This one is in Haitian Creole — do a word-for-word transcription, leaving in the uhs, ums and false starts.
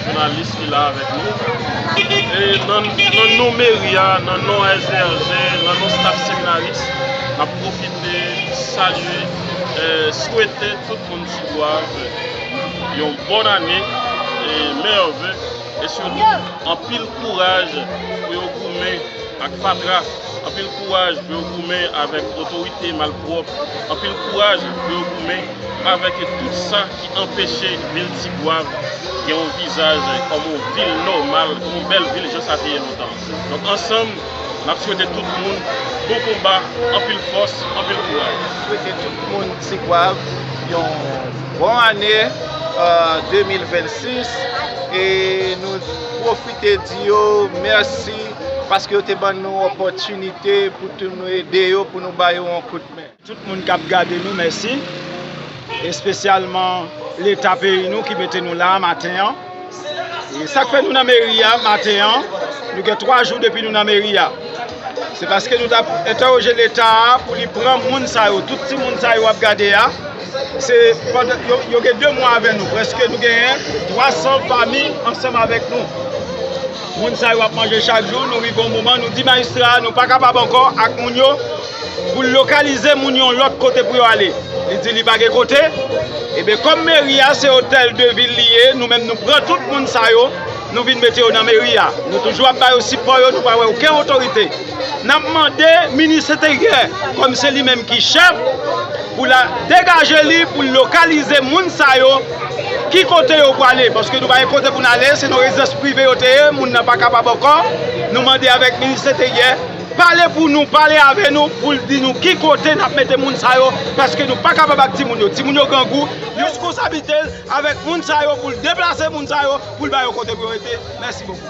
Jounalis ki la avèk nou. E nan, nan non meri a, nan non S D R G, nan non staf seminaris, n ap pwofite salye, eh, swete tout moun Tigwav yon bòn ane, eh, mève, e sitou anpil kouraj pou yo goumen ak fatra, anpil kouraj pou yo goumen avèk otorite malpwòp, anpil kouraj pou yo goumen avèk tout sa ki anpeche vil Tigwav gen yon vizaj kòm yon vil nòmal, kòm yon bèl vil jan sa te ye lontan. Donk ansanm, n ap swete tout moun bon konba, anpil fòs, anpil kouraj. Swete tout moun Tigwav yon bon ane, euh, de mil vennsis, e nou pwofite di yo mèsi paske yo te ban nou opòtinite pou tou nou ede yo, pou nou ba yo yon kout men. Tout moun k ap gade nou, mèsi. Espesyalman Leta peyi nou ki mete nou la a maten an. E sa k fè nou nan meri a maten an, nou gen twa jou depi nou nan meri a. Se paske nou t ap entèwoje Leta a pou li pran moun sa yo, tout timoun sa yo w ap gade a, se pandan, yo, yo gen de mwa avè nou, prèske nou genyen twa san fanmi ansanm avèk nou. Moun sa yo ap manje chak jou, nou rive yon moman, nou di majistra a, nou pa kapab ankò ak moun yo, pou l lokalize moun yon lòt kote pou yo ale. Li di li pa gen kote. Ebyen, kòm meri a se otèl de vil li ye, nou menm nou pran tout moun sa yo, nou vin mete yo nan meri a. Nou toujou ap ba yo sipò yo, nou pa wè okenn otorite. N ap mande minis enteryè, kòm se li menm ki chèf, pou l degaje li, pou l lokalize moun sa yo, ki kote yo prale, paske nou pa gen kote pou n ale, se nan rezidans prive yo te ye, moun nan pa kapab ankò. Nou mande avèk minis enteryè, pale pou nou, pale avè nou, pou l di nou ki kote n ap mete moun sa yo, paske nou pa kapab ak timoun yo. Timoun yo grangou, li responsabilite l avèk moun sa yo, pou l deplase moun sa yo, pou l ba yo kote pou yo rete. Mèsi bokou.